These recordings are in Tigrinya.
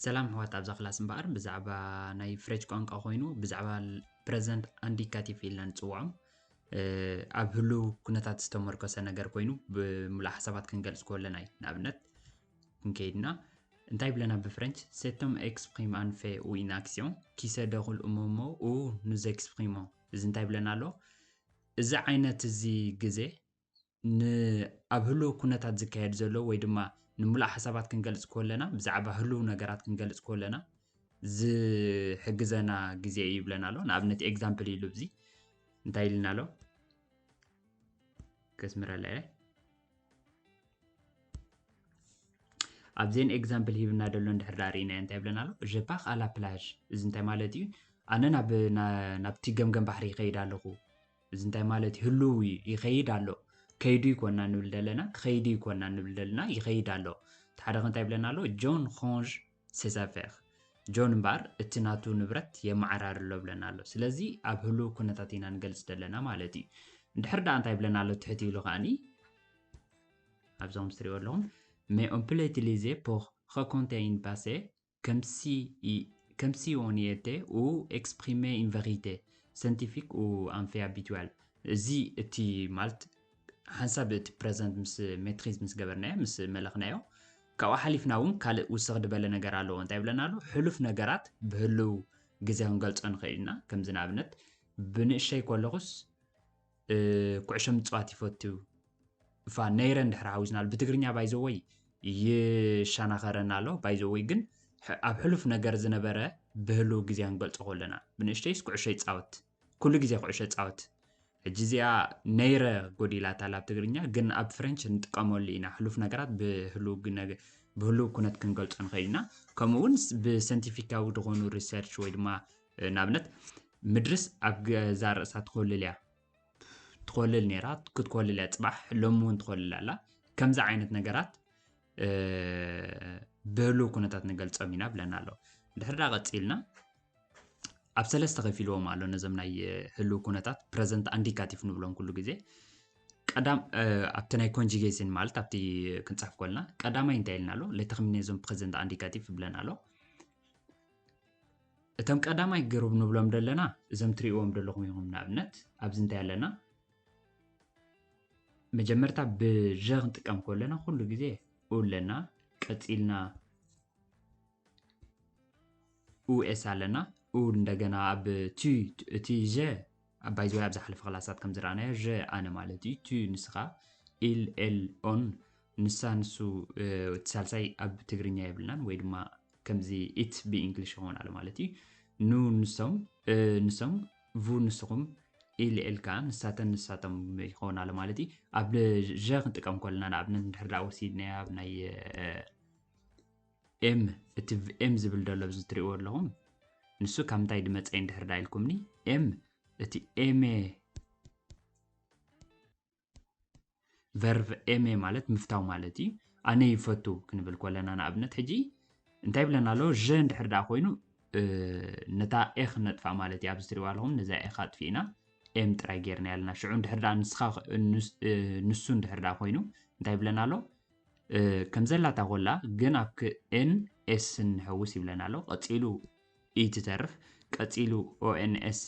ሰላም ኣሕዋት፣ ኣብዛ ክላስ እምበኣር ብዛዕባ ናይ ፍሬንች ቋንቋ ኮይኑ ብዛዕባ ፕረዘንት ኣንዲካቲቭ ኢልና ንፅውዖም ኣብ ህሉው ኩነታት ዝተመርኮሰ ነገር ኮይኑ ብምሉእ ሓሳባት ክንገልፅ ከለና እዩ። ንኣብነት ክንከይድና እንታይ ብለና ብፍሬንች? C'est un exprime un fait ou une action qui se déroule au moment où nous exprimons። እዚ እንታይ ብለና ኣሎ? እዚ ዓይነት እዚ ግዜ ኣብ ህሉው ኩነታት ዝካየድ ዘሎ ወይ ድማ ንምሉእ ሓሳባት ክንገልፅ ከለና ብዛዕባ ህሉው ነገራት ክንገልፅ ከለና ዝሕግዘና ግዜ እዩ ይብለና ኣሎ። ንኣብነት ኤግዛምፕል ኢሉ እዚ እንታይ ኢልና ኣሎ? ከስምረላ እየ። ኣብዚን ኤግዛምፕል ሂብና ደሎ እንድሕር ዳኣ ርኢና እንታይ ይብለና ኣሎ? Je pars à la plage። እዚ እንታይ ማለት እዩ? ኣነ ናብ ናብቲ ገምገም ባሕሪ ይኸይድ ኣለኹ። እዚ እንታይ ማለት እዩ? ህሉው እዩ፣ ይኸይድ ኣሎ። ከይዱ ይኮና ንብል ደለና፣ ክኸይዱ ይኮና ንብል ደለና፣ ይኸይድ ኣሎ። እቲ ሓደ እንታይ ይብለና ኣሎ? John range ses affaires። ጆን እምበኣር እቲ ናቱ ንብረት የመዓራሪ ኣሎ ብለና ኣሎ። ስለዚ ኣብ ህሉው ኩነታት ኢና ንገልፅ ደለና ማለት እዩ። እንድሕር ደኣ እንታይ ይብለና ኣሎ? ትሕት ኢሉ ከዓኒ ኣብዞም ትሪእዎ ኣለኹም mais on peut l'utiliser pour raconter un passé comme si comme si on y était ou exprimer une vérité scientifique ou un fait habituel። እዚ እቲ ማለት ሓንሳብ እቲ ፕረዘንት ምስ ሜትሪዝ ምስ ገበርናዮ ምስ መለኽናዮ ካብኡ ሓሊፍና እውን ካልእ ውስኽ ዝበለ ነገር ኣለዎ። እንታይ ይብለና ኣሎ? ሕሉፍ ነገራት ብህልው ግዜ ክንገልጾ ንኽእል ኢና። ከምዚ ንኣብነት ብንእሸይ ከለኹስ ኩዕሾ ምፅዋት ይፈቱ እፋ ነይረ እንድሕር ሓዊስና ኣሎ። ብትግርኛ ባይዘወይ ይሻናኸረና ኣሎ። ባይዘወይ ግን ኣብ ሕሉፍ ነገር ዝነበረ ብህልው ግዜ ክንገልጾ ከለና ብንእሽተይስ ኩዕሾ ይፃወት፣ ኩሉ ግዜ ኩዕሾ ይፃወት። ሕጂ እዚኣ ነይረ ጎዲላታ ኣብ ትግርኛ፣ ግን ኣብ ፍሬንች ንጥቀመሉ ኢና። ሕሉፍ ነገራት ብህሉው ኩነት ክንገልጾ ንኽእል ኢና። ከምኡ እውን ብሰንቲፊካዊ ዝኾኑ ሪሰርች ወይ ድማ ንኣብነት ምድርስ ኣብ ገዛ ርእሳ ትኮልል እያ ትኮልል ነይራ፣ ክትኮልል እያ ፅባሕ፣ ሎሚ እውን ትኮልል ኣላ። ከምዚ ዓይነት ነገራት ብህሉው ኩነታት ንገልጾም ኢና ብለና ኣሎ። ድሕር ዳ ቀፂልና ኣብ ሰለስተ ከፊልዎም ኣሎ ነዞም ናይ ህሉው ኩነታት ፕረዘንት ኣንዲካቲቭ ንብሎም ኩሉ ግዜ ቀዳም ኣብቲ ናይ ኮንጁጌሽን ማለት ኣብቲ ክንፅሕፍ ኮልና ቀዳማይ እንታይ ኢልና ኣሎ? ለተኽሚኔዞም ፕረዘንት ኣንዲካቲቭ ብለና ኣሎ። እቶም ቀዳማይ ግሩብ ንብሎም ደለና እዞም ትሪእዎም ደለኹም ኢኹም። ንኣብነት ኣብዚ እንታይ ኣለና? መጀመርታ ብže ክንጥቀም ከለና ኩሉ ግዜ ኡ ኣለና፣ ቀፂልና ኡኤስ ኣለና፣ ኡ እንደገና ኣብ ቲ እቲ že ባይዘወይ ኣብ ዝሓለፈ ክላሳት ከም ዝረኣናዮ že ኣነ ማለት እዩ፣ ቲ ንስኻ፣ ኢል ኤል ኦን ንሳ ንሱ እቲ ሳልሳይ ኣብ ትግርኛ የብልናን ወይ ድማ ከምዚ ኢት ብእንግሊሽ ይኸውን ኣሎ ማለት እዩ። ኑ ንሶም፣ ንሶም፣ ቡ ንስኹም፣ ኢል ኤል ከዓ ንሳተን ንሳቶም ይኸውን ኣሎ ማለት እዩ። ኣብ že ክንጥቀም ከለና ንኣብነት እንድሕር ደኣ ወሲድናዮ ኣብ ናይ ኤም እቲ ኤም ዝብል ደሎ ኣብዚ ትሪእዎ ኣለኹም ንሱ ካብ ምንታይ ድመፀ እንድሕር ደኣ ኢልኩምኒ ኤም እቲ ኤሜ ቨርቭ ኤሜ ማለት ምፍታው ማለት እዩ። ኣነ ይፈቱ ክንብል ከለና ንኣብነት ሕጂ እንታይ ብለና ኣሎ? že እንድሕር ደኣ ኮይኑ ነታ ኤ ክነጥፋ ማለት እዩ። ኣብዚ ትሪእዋ ኣለኹም ነዛ ኤ ኣጥፊእና ኤም ጥራይ ጌርና ያለና። ሽዑ እንድሕር ደኣ ንስኻ ንሱ እንድሕር ደኣ ኮይኑ እንታይ ብለና ኣሎ? ከም ዘላታ ኮላ ግን ኣብ ኤን ኤስ ንሐውስ ይብለና ኣሎ። ቀፂሉ ኢ ትተርፍ፣ ቀፂሉ ኦኤንኤስ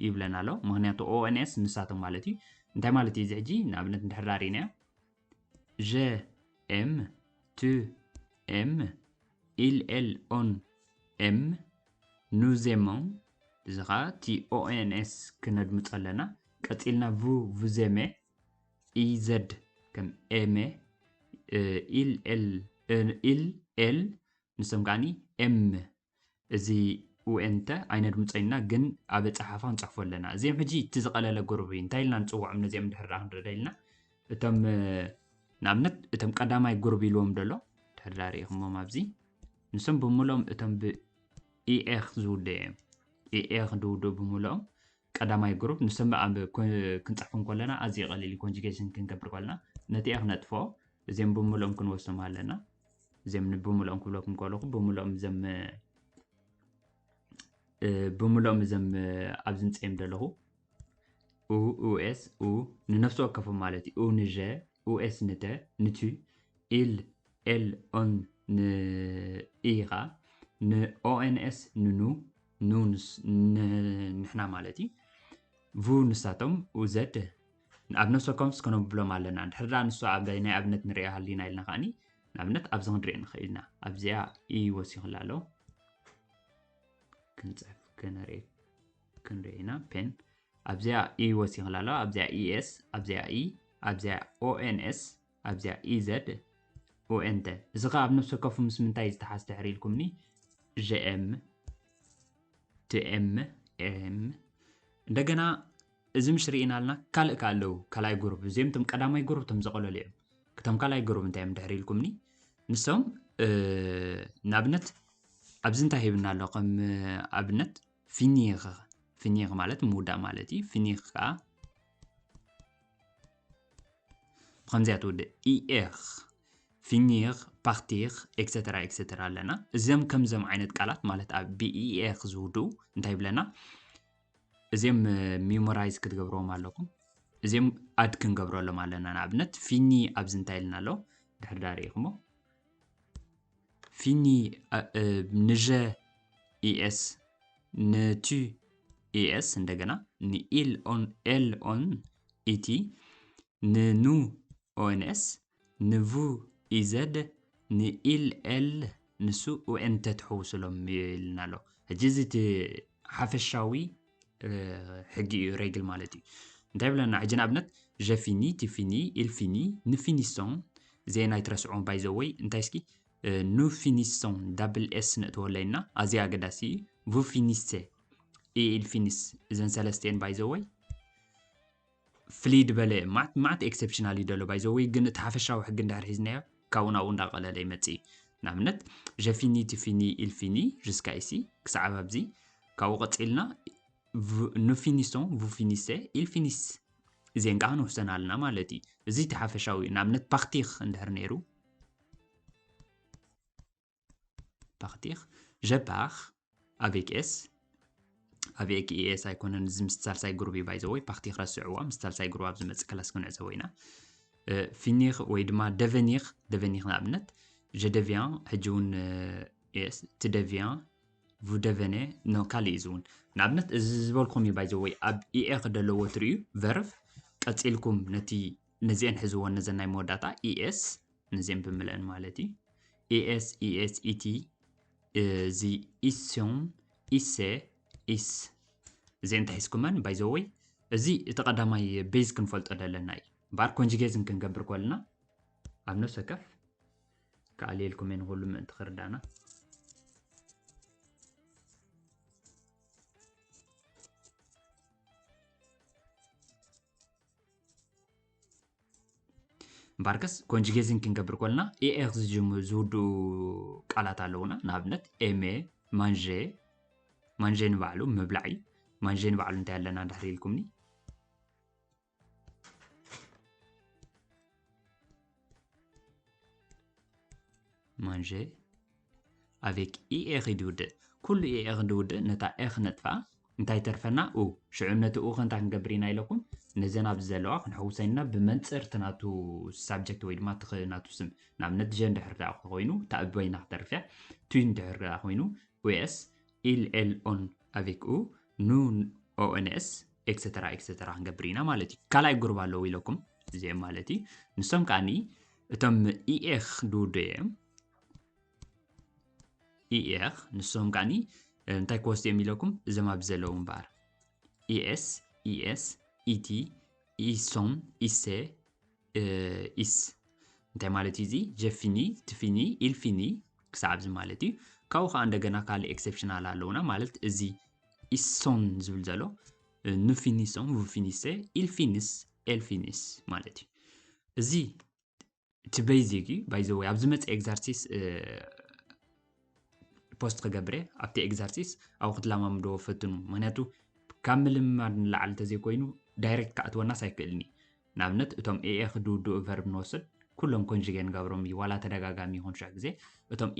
ይብለና ኣሎ። ምክንያቱ ኦኤንኤስ ንሳቶም ማለት እዩ። እንታይ ማለት እዩ እዚ ሕጂ? ንኣብነት እንድሕር ዳሪና že ኤም ቱ ኤም ኢል ኤል ኦን ኤም ኑዜሞን እዚ ከዓ ቲ ኦኤንኤስ ክነድምፆ ኣለና። ቀፂልና ቭ ቭዜሜ ኢዘድ ከም ኤሜ ኢል ኤል ኢል ኤል ንሶም ከዓኒ ኤም እዚ ኡኤንተ ኣይነድምፆ ኢና፣ ግን ኣብ ኣፀሓሕፋ ክንፅሕፎ ኣለና። እዚኦም ሕጂ እቲ ዝቐለለ ጉሩብ እዩ። እንታይ ኢልና ንፅውዖም ነዚኦም እንድሕር ደኣ ክንርኢ ደሊና? እቶም ንኣብነት እቶም ቀዳማይ ጉሩብ ኢልዎም ደሎ እንድሕር ደኣ ርኢኹሞም ኣብዚ ንሶም ብምልኦም እቶም ብኢኤኽ ዝውደኡ እዮም። ኢኤኽ ዝውደኡ ብምልኦም ቀዳማይ ጉሩብ ንሶም ኣብ ክንፅሕፎም ከለና ኣዝዩ ቀሊል እዩ። ኮንጁጌሽን ክንገብር ከለና ነቲ ኤኽ ነጥፍኦ፣ እዚኦም ብምልኦም ክንወስዶም ኣለና። እዚኦም ብምልኦም ክብለኩም ከለኹ ብምልኦም እዞም ብምልኦም እዞም ኣብዚ ምፅኦም ዘለኹ ኡ ኡኤስ ኡ ንነፍሲ ወከፎም ማለት እዩ። ኡ ንže ኡኤስ ንተ ንቱ ኢል ኤል ኦን ንኢ ከዓ ንኦኤንኤስ ንኑ፣ ኑ ንስ- ን- ንሕና ማለት እዩ። ቡ ንሳቶም፣ ኡዘድ ኣብ ነፍሲ ወከፎም ከነብሎም ኣለና። ድሕር ዳ ንሱ ኣብ ናይ ኣብነት ንሪኦ ሃሊና ኢልና ከዓኒ ንኣብነት ኣብዚ ክንሪኦ ንኽእል ኢና። ኣብዚኣ ኢ ወሲኹላ ኣሎ። ክንፅሕፍ ክንርኢ ክንርኢ ኢና። ፔን ኣብዚኣ ኢ ወሲኽላ ኣሎ። ኣብዚኣ ኢኤስ፣ ኣብዚኣ ኢ፣ ኣብዚኣ ኦኤንኤስ፣ ኣብዚኣ ኢዘድ ኦኤንተ። እዚ ኸዓ ኣብ ነፍሲ ወከፉ ምስ ምንታይ ዝተሓዝ ድሕሪ ኢልኩምኒ? ጀኤም፣ ቲኤም፣ ኤም። እንደገና እዚ ምሽ ርኢና ኣለና። ካልእ ከ ኣለዉ፣ ካልኣይ ጉሩብ። እዚኦም እቶም ቀዳማይ ጉሩብ እቶም ዘቐለሉ እዮም። ክቶም ካልኣይ ጉሩብ እንታይ እዮም ድሕሪ ኢልኩምኒ? ንሶም ንኣብነት ኣብዚ እንታይ ሂብና ኣሎ? ከም ኣብነት ፊኒኽ፣ ፊኒኽ ማለት ምውዳእ ማለት እዩ። ፊኒኽ ከዓ ብኸምዚኣ ትውድእ። ኢኤኽ፣ ፊኒኽ፣ ፓርቲኽ፣ ኤክሰተራ ኤክሰተራ ኣለና። እዚም ከምዞም ዓይነት ቃላት ማለት ኣብ ብኢኤኽ ዝውድኡ እንታይ ይብለና? እዚም ሚሞራይዝ ክትገብርዎም ኣለኩም። እዚም ኣድ ክንገብረሎም ኣለና። ንኣብነት ፊኒ ኣብዚ እንታይ ኢልና ኣሎ? ድሕር ዳ ርኢኹሞ ፊኒ ንጀ ኢኤስ፣ ንቱ ኢኤስ፣ እንደገና ንኢል ኦን ኤል ኦን ኢቲ፣ ንኑ ኦኤንኤስ፣ ንቡ ኢዘድ፣ ንኢል ኤል ንሱ ኡኤን ተትሕውስሎም ኢልና ኣሎ። ሕጂ እዚ እቲ ሓፈሻዊ ሕጊ እዩ፣ ሬግል ማለት እዩ። እንታይ ብለና ሕጂ ንኣብነት ጀፊኒ፣ ቲፊኒ፣ ኢልፊኒ፣ ንፊኒሶን፣ እዚአን ኣይትረስዕዎም ባይዘወይ። እንታይ እስኪ ኑ ፊኒሶን ዳብል ኤስ ነእትወለይና ኣዝያ ኣገዳሲ እዩ። ቡ ፊኒሴ፣ ኢል ፊኒስ፣ እዘን ሰለስቲአን ባይዘወይ ፍልይ ድበለ ማዕት ማዕት ኤክሰፕሽናል እዩ ደሎ ባይዘወይ። ግን እቲ ሓፈሻዊ ሕጊ እንድሕር ሒዝናዮ ካብኡ ናብኡ እንዳቐለለ ይመጽእ እዩ። ንኣብነት ጀፊኒ፣ ቲፊኒ፣ ኢልፊኒ ጅስካ ኢሲ ክሳዕ ኣብዚ። ካብኡ ቀጺልና ኑፊኒሶን፣ ቡፊኒሴ፣ ኢልፊኒስ እዚአን ከዓ ንውሰን ኣለና ማለት እዩ። እዚ እቲ ሓፈሻዊ እዩ። ንኣብነት ፓርቲኽ እንድሕር ነይሩ፣ ፓርቲኽ፣ ጀፓር፣ ኣቬክ ኤስ፣ ኣቬክ ኢኤስ ኣይኮነን። እዚ ምስ ሳልሳይ ግሩብ እዩ ባይዘወይ። ፓርቲኽ ረስዕዋ፣ ምስ ሳልሳይ ግሩብ ኣብ ዝመጽእ ክላስ ክንዕዘቦ ኢና። ፊኒኽ ወይ ድማ ደቨኒኽ፣ ደቨኒኽ ንኣብነት ጀደቪያን ሕጂ እውን ኤስ ትደቪያን ቡደቨነ ኖ ካልእ እዩ ዝውን። ንኣብነት እዚ ዝበልኩም እዩ ባይዘወይ ኣብ ኢኤ ክደለዎ ትርእዩ ቨርብ ቀጺልኩም ነቲ ነዚአን ሕዝወን ነዘን ናይ መወዳእታ ኢኤስ ነዚአን ብምልአን ማለት እዩ። ኢኤስ ኢኤስ ኢቲ እዚ ኢስዮን ኢሴ ኢስ እዚአን ተሒዝኩመን ባይዘወይ። እዚ እቲ ቀዳማይ ቤዝ ክንፈልጦ ደለና እዩ። ባር ኮንጅጌዝን ክንገብር ኮልና ኣብ ነፍሰ ከፍ ከኣልየልኩም እየ ንኹሉ ምእንቲ ክርዳና። እምበኣርከስ ኮንጅጌዝን ክንገብር ኮልና ኤኤኽ ዝጅሙ ዝውድኡ ቃላት ኣለውና። ንኣብነት ኤሜ፣ ማንዤ፣ ማንዤ ንባዕሉ ምብላዕ እዩ። ማንዤ ንባዕሉ እንታይ ኣለና እንድሕር ኢልኩምኒ? ማንዤ ኣቬክ ኢኤኽ ድውድእ። ኩሉ ኢኤኽ ድውድእ ነታ ኤኽ ነጥፋ እንታይ ተርፈና? ኡ። ሽዑ ነቲ ኡ ከንታ ክንገብር ኢና ኢለኩም። ነዘን ኣብዚ ዘለዋ ክንሕውሰን ኢና ብመንፅር እቲ ናቱ ሳብጀክት ወይ ድማ እቲ ኽ- ናቱ ስም። ንኣብነት ጀ እንድሕር ደኣ ኮይኑ እታ እበይና ክተርፍ እያ። ቱ እንድሕር ደኣ ኮይኑ ኡኤስ ኢል ኤል ኦን ኣቬክ ኡ ኑ ኦኤንኤስ ኤክሰተራ ኤክሰተራ ክንገብር ኢና ማለት እዩ። ካልኣይ ጉሩብ ኣለዉ ኢለኩም እዚኦም ማለት እዩ። ንሶም ከዓኒ እቶም ኢኤኽ ድውዱ እዮም። ኢኤኽ ንሶም ከዓኒ እንታይ ክወስዱ እዮም ኢለኩም እዞም ኣብዚ ዘለዉ እምበኣር ኢኤስ ኢኤስ ኢቲ ኢሶን ኢሴ ኢስ እንታይ ማለት እዩ እዚ ጀፊኒ ትፊኒ ኢልፊኒ ክሳዕ ኣብዚ ማለት እዩ። ካብኡ ከዓ እንደገና ካልእ ኤክሰፕሽናል ኣለውና ማለት እዚ ኢሶን ዝብል ዘሎ ኑፊኒሶን ቡፊኒሰ ኢልፊኒስ ኤልፊኒስ ማለት እዩ። እዚ እቲ ቤዚክ እዩ። ባይዘወይ ኣብ ዝመፅእ ኤግዛርሲስ ፖስት ክገብር እየ። ኣብቲ ኤግዛርሲስ ኣብኡ ክትለማምድዎ ፈትኑ። ምክንያቱ ካብ ምልምማድ ንላዕሊ እንተዘይኮይኑ ዳይሬክት ክኣትወናስ ኣይክእልን እዩ። ንኣብነት እቶም ኤኤ ክድውድኡ ቨርብ ንወስድ፣ ኩሎም ኮንጅጌ ንገብሮም እዩ፣ ዋላ ተደጋጋሚ ይኹን ሽሕ ግዜ እቶም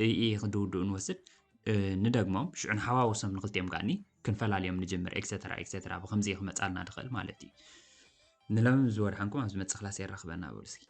ኢኢ ክድውድኡ ንወስድ፣ ንደግሞም፣ ሽዑ ንሓዋውሶም ንክልቲኦም ከኣኒ ክንፈላልዮም ንጅምር፣ ኤክሰተራ ኤክሰተራ። ብከምዚ እዩ ክመፃልና ድኽእል ማለት እዩ። ንለምም ዝወድሓንኩም ኣብ ዝመፅእ ክላስ የራኽበና በሉ እስኪ።